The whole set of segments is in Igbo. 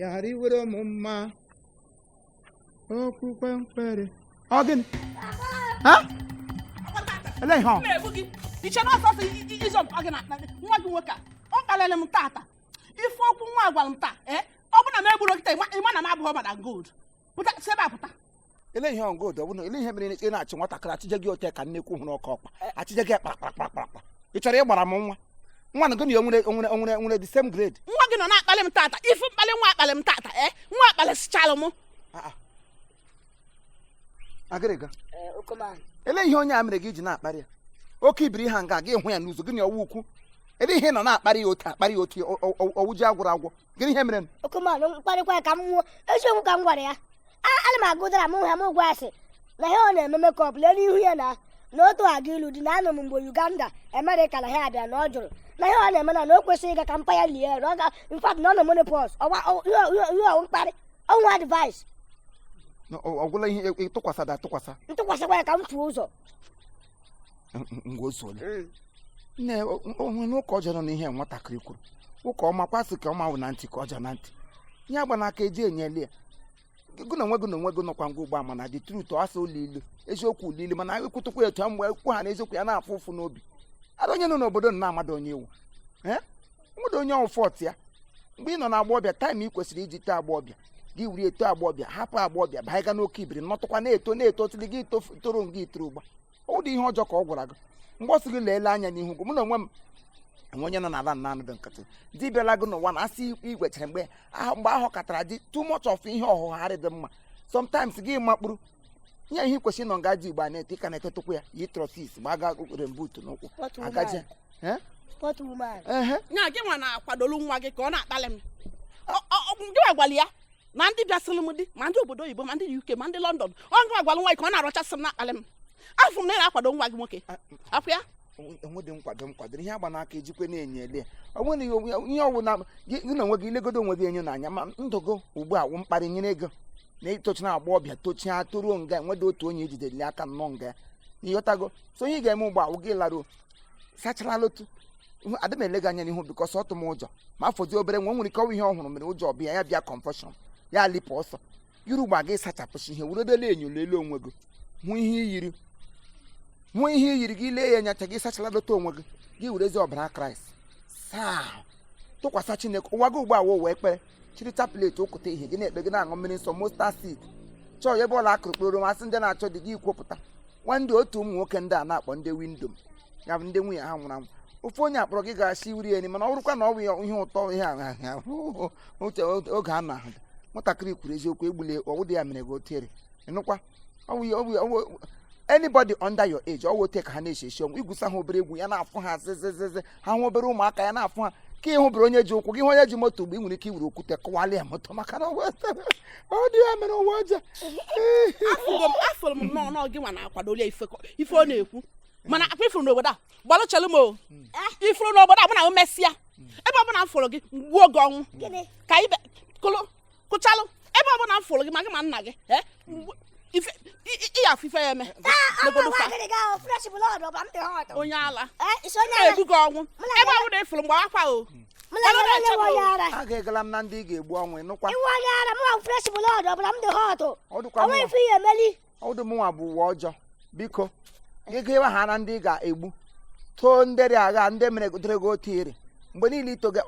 Ya riwere m mma. Okwukwe nkwere. Ọ gịnị? Ha? Ele ihe ọ? Na-egbu gị iche na ọsọsọ ịzọ mpa gị na nwa gị nwoke a ọ kpalịrị m tata. Ife okwu nwa gwara m taa, ee, ọ bụ na m egburu kịta, ịma na m abụghị Madam Gold. Pụta si ebe a, pụta. Ele ihe ọ, Gold? Ọ bụ na ele ihe mere ị na-achị nwatakịrị, achịje gị ote ka nnekwu hụrụ ọkọ ọkpa achịje gị kparakparakparakpa? Ị chọrọ ịgbara m nwa nwa na gị na ya onwere onwere onwere nwere the same grade? Nwa gị nọ na-akpalị m tata. Ife mkpalị nwa akpalị m tata, ee, nwa akpalịsịchalụ m. Ah, ah. Agịrịga. Okoman. Ele ihe onye a mere gị iji na-akparị ya? Oke ibiri ha nga gị hụ ya n'ụzọ gị na ọwụ ukwu. Ele ihe nọ na-akparị ya otu, akparị ya otu ọwụ ji agwụrụ agwọ? Gịnị ihe mere? Okoman, mkparịkwa ya ka m nwụọ. Eziokwu ka m gwara ya. Ana m agụ ụdara m hụ ya, m gwa ya sị na ihe ọ na-eme makeup, lee n'ihu ya na otu aga ilu dị na anụ m mgbe Uganda, Amerịka na ha abịa na ọ jụrụ na ihe ọ na-eme na o kwesịghị ịga ka mpa ya lie ya, na ọ ga, in fact, na ọ nọ menopause. Ọwa ihe ọwụ mkparị ọnwụ advice. Na ọ gwụla ihe ịtụkwasada atụkwasa? Ntụkwasịkwa ya ka m fuo ụzọ. Ngwa, ozuole nne. Onwe n'ụka ọjọọ nọ n'ihe nwatakịrị kwuru. Ụka ọma kwasị ka ọma wụ na ntị ka ọjọọ na ntị. Ihe agba n'aka eji enyela ya gị na onwe gị na onwe gị nọkwa ngwa ugbu a. Mana the truth, asị ụlọ ilu, eziokwu ụlọ ilu, mana ekwutụkwa etu a mgbe ekwu ha na eziokwu ya na-afụ ụfụ n'obi. Ada onye nọ n'obodo na na-amado onye iwu ee nwere onye ọfọt ya. Mgbe ị nọ na agbọbịa, time ị kwesịrị iji too agbọbịa, gị wuri eto agbọbịa, hapụ agbọbịa banye n'oke ibiri, nọtụkwa na-eto na-eto tili gị toro nga itoro ugba. Ọ dị ihe ọjọọ ka ọ gwara gị mgbe ọ sị gị leele anya n'ihu gị. Mụ na onwe m enwe onye nọ n'ala nna anụ dị nkịtị di bịala gị n'ụwa na asị igwechere mgbe ahụ katara dị too much of ihe ọhụgharị dị mma. Sometimes gị makpuru ihe ihe kwesịrị nọ nga ji igbo a na-ete ịka na-etetụkwa ya yi trosis ma aga rainboot n'ụkwụ. Sport woman. Agaje. Eh? Sport woman. Ehe. Nya gị nwa na-akwadolu nwa gị ka ọ na-akpalị m. Gị nwa gwara ya na ndị bịasịrị m di, ma ndị obodo oyibo, ma ndị UK, ma ndị London. Ọ gị nwa gwara nwa gị ka ọ na-arọchasị m, na-akpalị m. Afọ m na ị na-akwado nwa gị nwoke afọ ya. Enwedị nkwado m kwadoro ihe agba n'aka ejikwe na-enye ele ya. Ọ bụrụ na ihe ọwụ na gị na onwe gị ilegodo onwe gị enyo n'anya, ma ndụ gị ugbu a wụ mkparị nyere ego na itochi na agba ọbịa tochia toruo nga enwedị otu onye ejidere aka nnọọ nga ya ịghọtago. So ihe ị ga-eme ugbu a wụ gị laruo sacharala otu adị m ele gị anya n'ihu, because ọtụ m ụjọ ma afọzi obere nwa. O nwere ike ọnwụ ihe ọ hụrụ mere ụjọ ọbịa ya bịa confusion ya lipụ ọsọ yiri ugba gị sachapụchi ihe weredela enyo lelee onwe gị, hụ ihe i yiri, hụ ihe i yiri gị, lee ya nyacha gị, sachala dota onwe gị, gị werezi ọbara Kraịst saa ahụ, tụkwasị Chineke ụwa gị. Ugbu a wụ ekpere, chiri chaplet ụkụta ihe gị na-ekpe, gị na-aṅụ mmiri nsọ mustard seed, chọọ ebe ọla akụrụ kpụrụ masị ndị na-achọ dị gị ikwopụta nwa ndị otu ụmụ nwoke ndị a na-akpọ ndị widow, ya bụ ndị nwunye ha nwụrụ anwụ. Ofu onye akpọrọ gị ga-asị uri eni, mana ọ bụrụkwa na ọ bụ ihe ụtọ ihe a uche oge a na nwatakịrị kwuru eziokwu egbule ọwụ dị ya mere gị otere ịnụkwa. Ọ bụ anybody under your age, ọ wụ ote ka ha na-eshi esi ọnwụ igwusa ha obere egwu ya na-afụ ha zizizizi. Ha hụ obere ụmụaka ya na-afụ ha ka ịhụ bụrụ onye ji ụkwụ gị, hụ onye ji moto mgbe ị nwere ike iwere okwute kụwalị ya moto, maka na ọ dị ya mere ụwa ọjọọ. Afụgo m, afụrụ m nnọọ nọọ gị nwa na-akwadoli ya ife ọ na-ekwu. Mana akwa ifuru n'obodo a gbalụchelụ m o ifuru n'obodo a mụ na m mesịa ebe ọbụla m fụrụ gị, gbuo gị ọnwụ. Gịnị? Ka ibe kụlụ kụchalụ ebe ọbụla m fụrụ gị, ma gị ma nna gị, eh, ife ị ya afụ ife ya eme n'obodo fa. Gịnị ga fresh blood ọba m dị hot. Onye ala. Eh, isi onye ara. Egbu gị ọnwụ Mụ na ebe ọbụla ifuru mgbe akwa o. Mụ na gị onye nwe onye ara. A ga-egala m na ndị ị ga-egbu ọnwụ, ịnụkwa? Iwe onye ara, mụ nwa fresh blood ọbara m dị hot. Ọ dịkwa onwe mụnwa. Ife ihe emeli. Ọdụ mụnwa bụ ụwa ọjọọ. Biko, gị gawa ha na ndị ị ga-egbu too ndị dị agha ndị mere dịrị gị otu iri mgbe niile ito gị.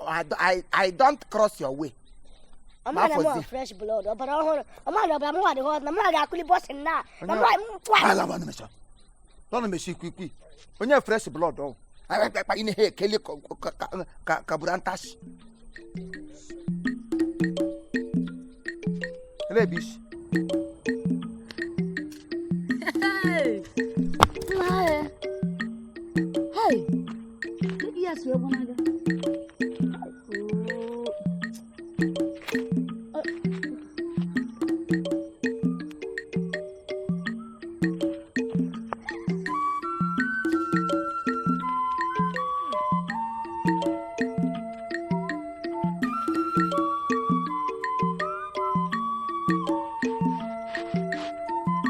I don't cross your way. Ọma na mụ afọzi. Fresh blood ọbara ọhụrụ, ọma na ọbara mụ nwa dị hot, na mụ ga-akụli bọsịn na mụ nwa. Ala nwanụ mecha lọnụ mechi ikwikwi onye fresh blood ọ akpa ị na-ehe ekele ka buru ntashi. Ele ebe isi? Hey! Nna, hey! Kedu ihe si egwu n'aga? Oh.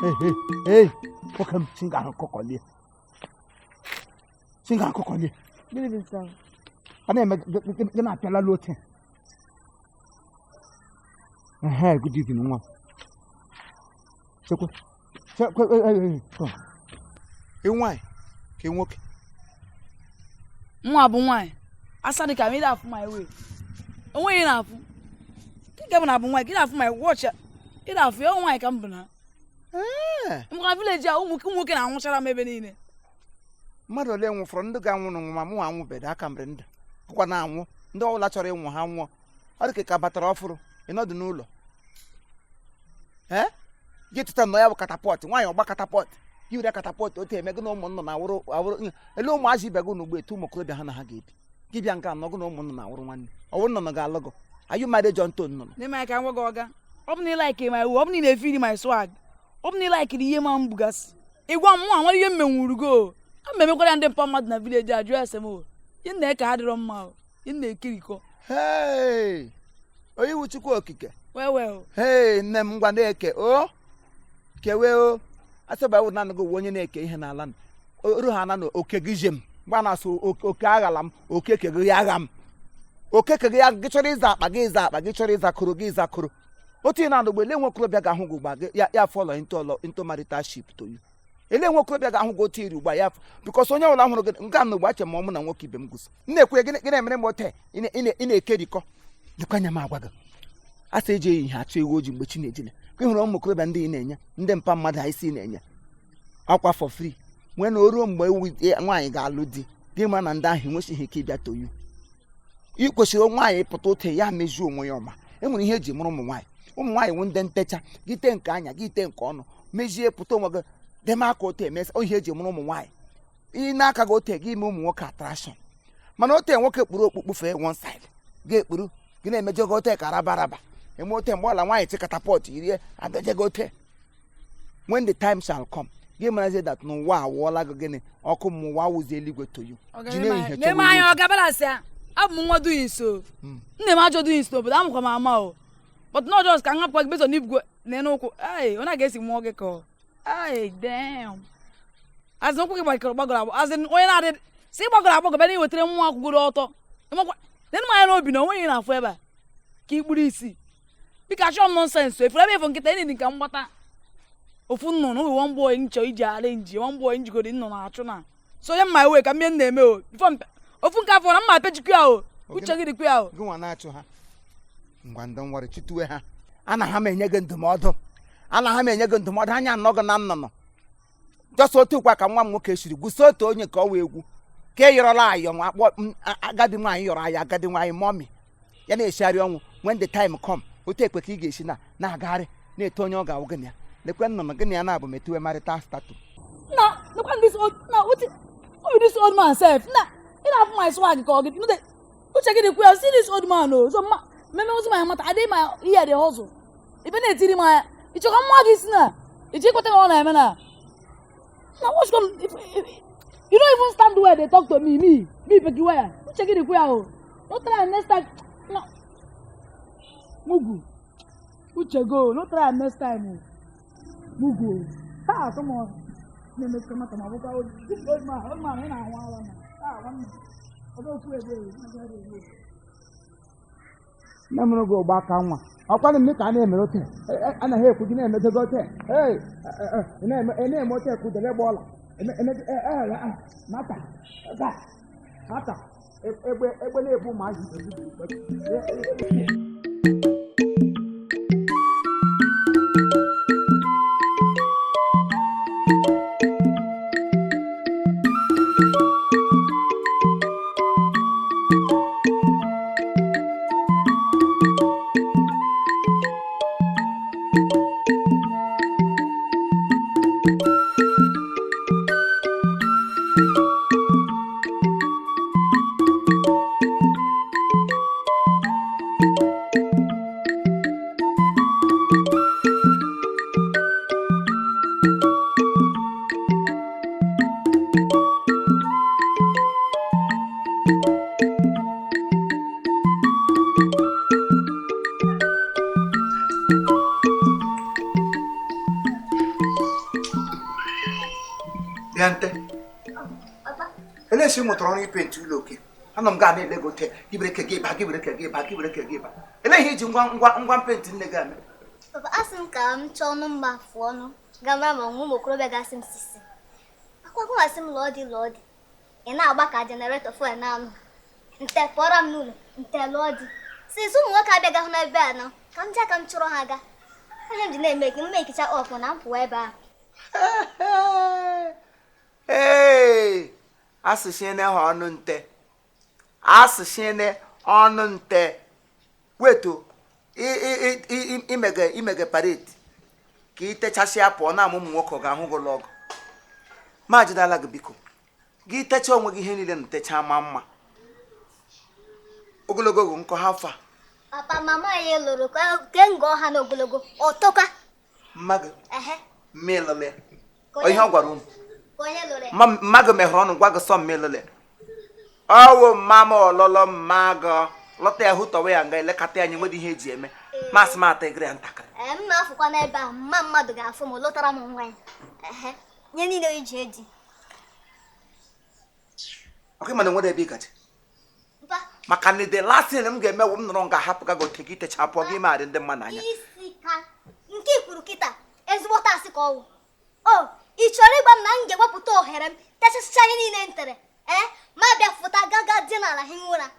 Hey, hey, hey, nwoke m, si nga ahụ kọkọlie, si nga ahụ kọkọlie. Gịnị bụ nke ahụ? A na-eme gị na-apịala ote. Ehe, good evening nwa. Chekwe. Chekwe, eh, come. Ị nwaanyị ka ị nwoke? Nwa bụ nwaanyị. Asa dị ka m, ị na-afụ my way. Onweghị na-afụ. Nke bụ na abụ nwaanyị, gị na-afụ my watch. Ị na-afụ ya, ọ nwaanyị ka m bụ na. Ee. Maka village a, ụmụ nwoke na-anwụchara m ebe niile. Mmadụ ole nwụfọrọ ndị ga-anwụ n'ụwa ma mụ anwụbeghị aka mgbe ndụ bụkwa na-anwụ ndị ọbụla chọrọ ịnwụ ha nwụọ. Ọ dị ka batara ọfụrụ ịnọdụ n'ụlọ ee gị tụta nọ ya bụ catapult nwaanyị ọgba catapult gị were catapult otu eme gị na ụmụnna na awụrụ awụrụ ele ụmụazị ibe gị n'ugbo etu ụmụ okorobịa ha na ha ga-ebi gị bịa nke anọ gị na ụmụnna na awụrụ nwanne ọwụrụ nnụnụ ga-alụ gị. Are you married, John Tone nnụnụ? N'ime aka nwa gị ọga. Ọ bụ na ị like my way, ọ bụ na ị na-efili my swag, ọ bụ na ị like ihe ma m bugasị. Ịgwa m nwa nwere ihe m menwuru go. A m emekwara ndị mpa mmadụ na village a jụọ ese m o. Ihe m na-eke adịrọ mma o. Ihe m na-ekirikọ. Hey! Onye iwu Chukwu okike. Well well. Hey, nne m, ngwa na-eke o kewe o asọba ewu naanị gị wụ onye na-eke ihe n'ala nụ. Oru ha na na oke gị jem mgbe a na-asụ oke aghala m oke kegị ya agha m oke kegị ya gị chọrọ ịza akpa gị ịza akpa gị chọrọ ịza koro gị ịza koro otu ị na-anụ ugbo ele nwe okorobịa ga-ahụ gị ugba gị ya ya follow into marital ship to you. Ele nwe okorobịa ga-ahụ gị otu iri ugba ya because onye ọbụla hụrụ gị nke a n'ugbo ache ma ọ mụ na nwoke ibe m guzo m na-ekwu ya gịnị gịnị mere m ote ị na-ekerikọ dịkwa anya m agwa gị a sị eji ehihie achụ ewu ojii mgbe chi na-ejile ka ị hụrụ ụmụ okorobịa ndị ị na-enye ndị mpa mmadụ ha isi na-enye akwa for free nwee na o ruo mgbe ewu nwaanyị ga-alụ di gị ma na ndị ahụ enwechighị ike ịbịa toyu. Ị kwesịrị nwaanyị pụta ote ya mezuo onwe ya ọma. E nwere ihe eji mụrụ ụmụ nwaanyị. Ụmụ nwaanyị wụ ndị ntecha gị tee nke anya gị tee nke ọnụ mezie pụta onwe gị deme aka ote emesa ihe eji mụrụ ụmụ nwaanyị. Ị na-aka gị ote gị ime ụmụ nwoke attraction mana ote nwoke kpuru okpukpu fee one side gị ekpuru gị na-emejọ gị ote ka raba raba eme ote mgbe ọla nwaanyị chi catapult yirie abịaje gị ote. When the time shall come gị marazie that n'ụwa awụọla gị gịnị ọkụ mmụọ awụzi eluigwe to you. Ji na-ehihie chọwa Na-eme anya ewu. ọga balance ya. Abụ m nwa doing so. Nne m ajọ doing so n'obodo amụkwa m ama o. But not just ka m hapụkwa gị based on ibugwe na n'ụkwụ. Ai, onye a ga-esi mụọ gị ka ọ. Ai, damn. Azị ụkwụ gị gbakọrọ gbagọrọ agbọ. Azị onye na-adị si gbagọrọ agbagọ bịa na iwetara nwa akwụgoro ọtọ. Ịmakwa nene m anya n'obi na onweghị na-afụ ebe a ka i kpuru isi. Biko achọrọ m nonsense. Efere ebe ịfụ nkịta enyi ka m gbata. Ofu nnụnụ nwe one boy nchọ iji arrange one boy njigoro nnụnụ achụ na. So onye mma ewe ka mmie m na-eme o. Before ofu nke afọ na mma apechikwa ya o. Uche gị dịkwa ya o. Gị nwa na-achụ ha. Ngwa ndị nwere chituwe ha. Ana ha m enye gị ndụmọdụ. Ana ha m enye gị ndụmọdụ anya anọ gị na nnụnụ. Just otu kwa ka nwa m nwoke siri gwuso otu onye ka ọ wee egwu. Ka e yọrọla ayọ nwa akpọ agadi nwaanyị yọrọ ayọ agadi nwaanyị mọmị. Ya na-eshigharị ọnwụ when the time come otu ekwe ka ị ga-esi na na-agagharị na-eto onye ọ ga-awụ gị na ya. Lekwe nnụnụ gị na ya na-abụ metuwe marital status. Na nekwa this old na wetin who be this old man sef? Na ị na-afụ my swag ka ọ gị. No dey uche gị dịkwa ya see this old man o. So ma mmemme ozi my matter I dey my here dey hustle. Ibe na-etiri m anya. Ị chọrọ ka m mụọ gị isi na? Ị chọ ikweta na ọ na-eme na? Na what's come if you no even stand well dey talk to me me peki wire. Uche gị dịkwa ya o. No try am next time. Na Mugu. Uche go. No try am next time o. Mugu. Ah, come on. Na-emekọ maka ma bụkwa old this old man old man ị na-anwa ala na. Ah, nwanne. Ọ bụ okwu ebe ebe. Nne m gị ụgba aka nwa ọkwanụ m ka a na-emere ote anaghị ekwu gị na-emedego ote ee ị na-eme ote ka udele gba ọla mata mata egbe egbe na-ebu ụmụazị. Bịa nte. Elee esi ị mụtara ọrụ ipenti ụlọ oke? Anọ m gaa na-ele gị ote gị were ke gị ba, gị were ke gị ba, gị were ke gị ba. Elee ihe iji ngwa ngwa ngwa penti nne gị eme? Papa, asị m ka m chọọ ọnụ mma fụọ ọnụ ga mara ma ụmụ okorobịa ga-asị m sisi. Akwakwa asị m lụọ di lụọ di. Ị na-agba ka generator fuel na-anụ. Nte pụọrọ m n'ụlọ, nte lụọ di. Since ụmụ nwoke abịaghị hụ n'ebe a nọ, ka m jee ka m chụrụ ha ga. Onye m ji na-eme m ekicha ọpụ na m pụọ ebe ahụ. Ee, asụshiene ha ọnụ nte, asụshiene ọnụ nte. Wetu imege imege parade ka ị techasịa pụọ na ama ụmụ nwoke ọ ga-ahụ gị ọgụ. Ma jidala gị biko, gị techa onwe gị ihe niile na techa ma mma ogologo gụ nkọ ha fa. Papa, mama ya lụrụ ke ngọ ha n'ogologo ọtọka. Mma gị Ehe, mma ịlụlị ka ihe ọ gwara unu. Ka onye lụrụ ya. Mma gị mehụrụ ọnụ gwa gị sọ mma ịlụlị ọwụ mma m ọlụlụ mma gị lọta ya hụtọwa ya nga elekọta ya anyị nwere ihe eji eme masị m ata egre ya ntakịrị. Ee, m na-afụkwa n'ebe ahụ mma mmadụ ga-afụ m lụtara m nwa ya. Ehe, nye niile iji eji. Ọkụ mana nwere ebe ị gaje Mpa, maka na the last thing m ga-eme wụ m nọrọ nga hapụ gago ote gị techa pụọ gị megharị ndị mmadụ anya. Isi ka nke i kwuru kịta ezigbote asị ka ọwụ. O, ị chọrọ ịgwa m na m ga-ewepụta ohere m techasịcha ihe niile m tere, ee, ma bịa fụta gaga dị n'ala hiwe ụra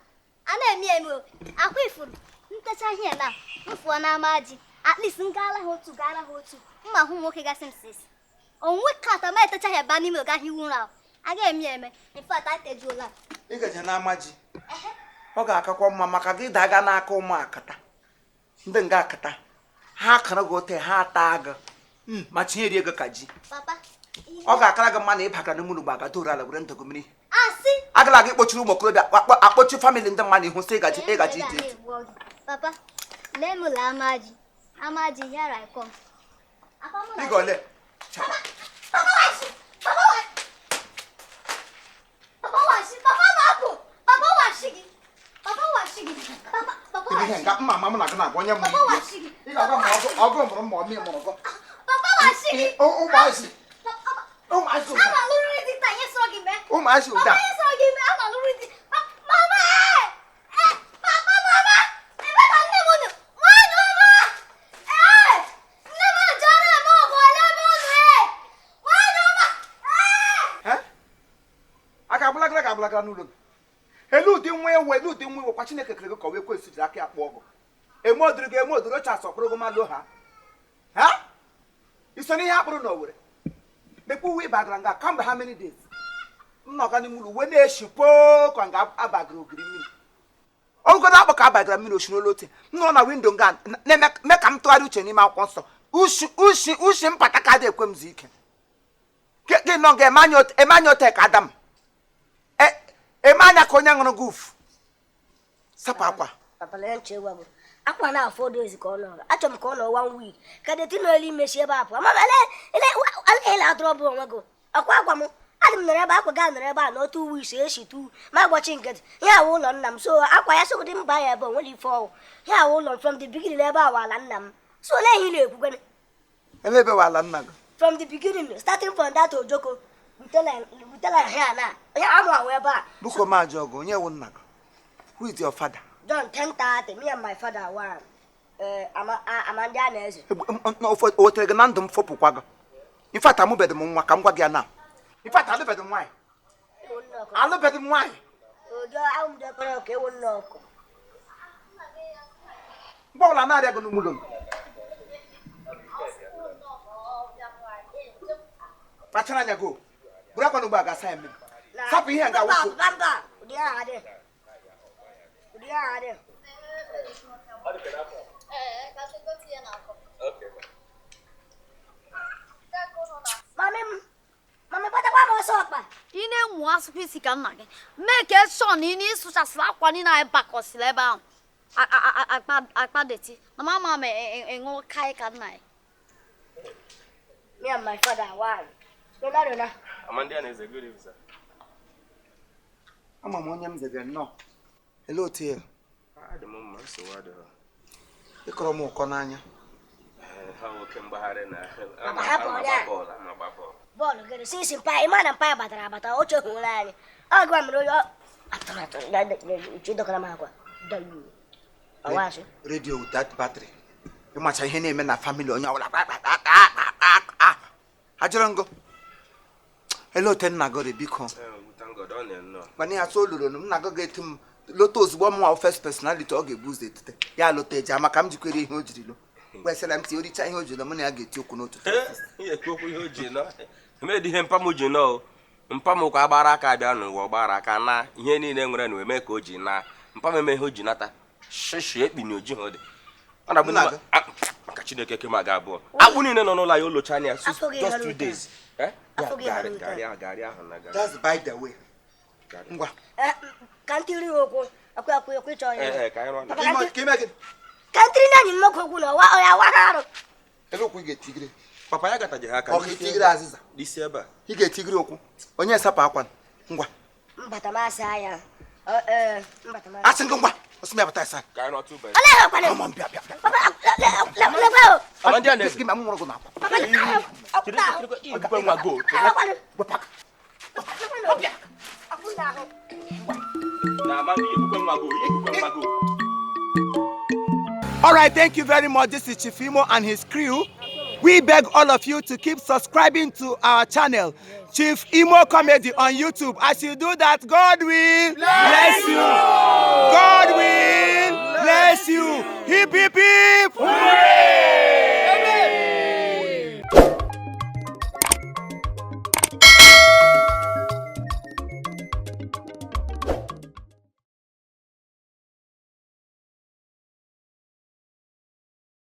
a na-eme eme o. Akwa ifuru ntecha ihe na m fụọ n'ama ji, at least m gaara ha otu, gaara ha otu mma hụ nwoke gasị m sisi onwe kata ma etechaghị ebe n'ime ga hiwe ụra ahụ. A ga-eme ya eme. In fact, atejuola m. Ị gaje n'ama ji, ọ ga-akakwa mma maka gị daga n'aka ụmụ akata ndị nga akata ha akara gị ote ha ata gị ma chinyere ego ka ji. Papa, ihe Ọ ga-akara gị mma na ịbakara n'ime ụlọ aga doro ala were ndụ gị mmiri. Asị Agala gị kpochiri ụmụ okorobịa akpọchi family ndị mmadụ ihu sị ịgaji ịgaji ije ije. Papa, lee m ụlọ ama ji, ama ji, here I come. Papa, mụ na Ịga ole? Chakwa. Papa washi! Papa washi! Papa washi! Papa na-apụ! Papa washi gị! Papa washi gị! Papa, papa Ebe ihe washi! nga mma ama m na gị na-agwa onye mụrụ Papa ibe. washi gị! Ị ga-agwa m ọgụ mụrụ m ma ọ mị mụrụ gụ. Papa washi gị! Ụmụazị Papa, ụmụazị a ụda na-alụrịrị di taa, ihe sọrọ gị mee. Ụmụazị ụda. Papa, ihe sọrọ gị mee, a na-alụrịrị di. Mama! Eh! Papa, mama! Ebe ka nne m nọ? Nwaanyị ọma! Eh! Nne m ajụọla eme ọgụ, ole ebe ọ nọ, eh? Nwaanyị ọma! Eh! Eh? A ga-agbụlagara ga agbụlagara n'ụlọ gị. Elu ụdị nwa ewe, elu ụdị nwa ewe kwa Chineke kere gị ka ọ wee kwesị jiri aka ya kpụọ ọgụ. Eme odiri gị eme odiri oche asọ kpụrụ gị malụ ha. Ha? Iso n'ihe akpụrụ na Owere. Mekwa uwe ịbagara nga kamgbe how many days? M nọga n'ime ụlọ uwe na-eshi poo ka nga abagara ogiri mmiri. Ogodo akpọ ka abagara mmiri oshi n'olu ote. M nọ na windo nga na-eme mee ka m tụgharị uche n'ime akwụkwọ nsọ. Ushi ushi ushi mpata ka adị ekwe m zu ike. Gị nọ nga eme anya ote ka Adam. Eme anya ka onye ṅụrụ gị ufu. Sapụ akwa. Papa, lee nche gwa gị. Akwa na 4 days ka ọ nọrọ. Achọrọ m ka ọ nọ one week ka deti n'elu imesi ebe a pụọ. Mama, ele ele ele ele adọrọ bụ onwe gị ọkwa akwa m adị m nọrọ ebe akwa gaa nọrọ ebe a na otu weeks esi tu ma agbachi nkịtị. Ihe awụ ụlọ nna m, so akwa ya sogodi mba ya ebe o nwere ife ọwụ. Ihe awụ ụlọ m from the beginning, ebe a ala nna m, so olee ihe ị na-ekwugene? Ebe wala nna gị. From the beginning, starting from that ojoko rutela here na onye amụ awụ ebe a. Buko m ajọ ọgụ, onye wụ nna gị? Who is your father? John 10:30, me and my father one. Ama ama ndị a na-eze. O wetere gị na ndụ m fọpụkwa gị. In fact, amụbeghị m nwa ka m gwa gị ya na. In fact, alụbeghị m nwaanyị. Ewu nne ọkụ. Alụbeghị m nwaanyị. Ojo ahụ m dọkọrọ ka ewu nne ọkụ. Mgbe ọbụla na-arịa gị n'ụlọ m. Kpachara anya gị o. Buru akwa n'ugbo a ga-asa ya mmiri. Sapụ ihe nga Mba, awụso. mba, mba. Ụdị ahụ adị. Ụdị ahụ adị. Ee, ka gote ya n'akọ. Mami m, mami, kpatakwa m ọsọ ọkpa. Ị na-enwu asụkwa isi ka nna gị mee ka eshọ na ị na-ịsụchasịrị akwa niile anyị bakọsịrị ebe ahụ. Akpa dirty na mama m ịṅụrụ kai ka nna ya. Me and my father one. Rona, Rona. Amandi Aneze, good evening, sir. Ama m onye m zegara nnọọ. Elee otu ya? Adị m mma, nsogbu adịghị. Ịkọrọ m ụkọ n'anya. Ee, ha nwoke mgbagharị na Papa, hapụ ama onye a. agba bọọlụ, ama agba bọọlụ. Bọọlụ gịnị? Since mpa, ịma na mpa ya batara abata, o chehuola anyị. Ọ gwa mere onye ọ. Chidọkara m akwa. Ọwashi. Radio without battery, ịmacha ihe na-eme na family onye ọbụla. Ajụrụ ngụ ele ote nna gị biko. Thank God, ọ na-nnọọ. Mana ya sọ olulu nna gị ga-eti m lota ozugbo. Mụnwa first personality ọ ga-ebu ụzọ etite ya lota eji ama ka m jikwere ihe o jiri lo kwesịrị m tie oricha ihe o jiri lo, mụ na ya ga-eti okwu n'otu. Ihe ekwu okwu ihe o ji nọ emedị ihe mpa m ji nọ o. Mpa m kwa agbara aka bịa n'ụwa, ọgbara aka na ihe niile nwere na eme ka o ji na mpa m eme ihe o ji nata shishi ekpi na oji ha dị ọ na-abụ Nna n'ime- gị? Ah, maka Chineke ke m aga abụọ akpụ niile nọ n'ụlọ ya olocha anya so Afọ gị just ghara two ụtọ. days. Eh? Ya, Afọ gị ghara garị ụtọ. garị ahụ garị ahụ na garị. That's by the way. Ngwa. Ka m tiri ya okwu akwa akwa ekwe chọọ ya. Ee, ka anyị rụọ na Papa, ka ime gịnị? Ka m tiri na anyị nwoke okwu na ọwa ya wa ha arụ. Ebe okwu ị ga-etigide? Papa ya gataje ha aka. Ọ ga-etigide azịza? N'isi ebe a. Ị ga-etigide okwu onye sapụ akwa? Ngwa. Mbata m asa ya. Ee, mbata m asa. Asị gị ngwa, ọsị m ya bata ịsa. Ka anyị rụọ two by. Olee ha kwana? Come on, bịa, bịa, bịa. Papa, lekwa o. Ama ndị a na-eze. Gị ma m nwụrụ gị n'akwa. Papa, Chere, chere, ibukwe nwa go. Wepụ aka. Na ama ndị ebukwe nwa go, ebukwe nwa go. All right, thank you very much. This is Chief Imo and his crew. We beg all of you to keep subscribing to our channel, Chief Imo Comedy on YouTube. As you do that, God will bless you. God will bless you. Hip, hip, hip. Hooray!